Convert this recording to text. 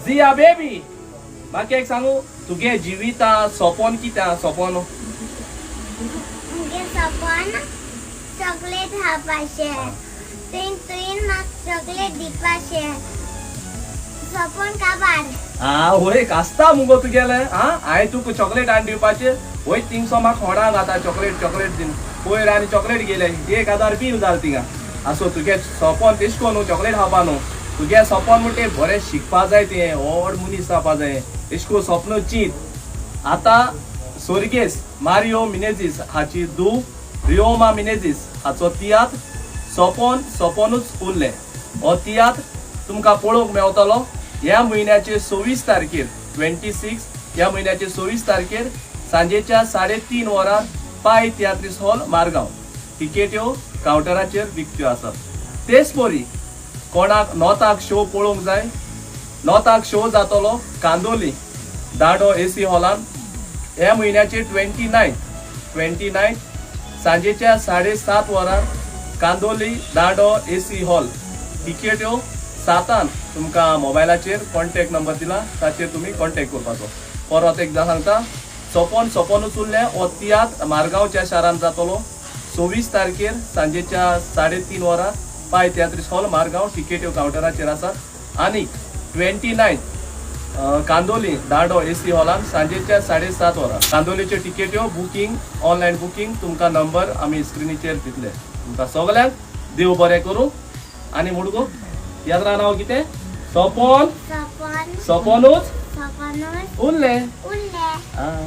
जिया baby, म्हाका एक सांगू, तुगे जिविता सोपोन कितें सोपोन? मुगे सपन चॉकलेट खावपाचें. तुवें तुवें म्हाका चॉकलेट दिवपाचें सपन काबार. आ वय आसता मुगो तुगेलें. आ हांवें तुका चॉकलेट हाडून दिवपाचें. वय थिंगसो म्हाका होडा घाता चॉकलेट चॉकलेट दिन पयर आनी चॉकलेट गेले 1000 बील जालें थिंगा. आसो तुगे सोपोन तेश कोन न्हू चॉकलेट खावपा न्हू. तुगे सोपोन म्हणटे बरें शिकपा जाय, तें व्हड मनीस जावपा जाय, एश कोन सपन चीत. आतां सोर्गेस मारियो मिनेझीस हाची धूव रियोमा मिनेझीस हाचो तियात्र सोपोन सोपोनूच उरलें हो तियात्र तुमकां पळोवंक मेवतलो ह्या म्हयन्याचे 26 तारखेर, 26 ह्या म्हयन्याचे 26 तारखेर सांजेच्या 3:30 वरां पाय तियात्रीस हॉल, मारगांव. टिकेट्यो कावंटराचेर विकत्यो आसात. तेच परी कोणाक नोताक शो पळोवंक जाय, नोताक शो जातलो कांदोली दांडो एसी हॉलान ह्या म्हयन्याचे 29, 29 सांजेच्या 7:30 वरां कांदोली दांडो एसी हॉल. टिकेट्यो सातान तुमकां मोबायलाचेर कॉन्टॅक्ट नंबर दिला, ताचेर तुमी कॉन्टॅक्ट करपाचो. परत एकदां सांगता, सोपोन सोपोनूच उरलें हो तियात्र मारगांवच्या शारांत जातलो 26 तारखेर सांजेच्या 3:30 वरां पाय तियात्रीस हॉल, मारगांव. टिकेट्यो कावंटराचेर आसात. आनी 29 कांदोली दांडो एसी हॉलान सांजेच्या 7:30 वरां. कांदोलीच्यो टिकेट्यो बुकींग, ऑनलायन बुकींग तुमकां नंबर आमी स्क्रिनीचेर दितले. तुमकां सगल्यांक देव बरें करूं. आनी मुडगो तियात्रा नांव कितें? सोपोन सपन सोपोनूच सपनूच उरलें. उरलें. आं.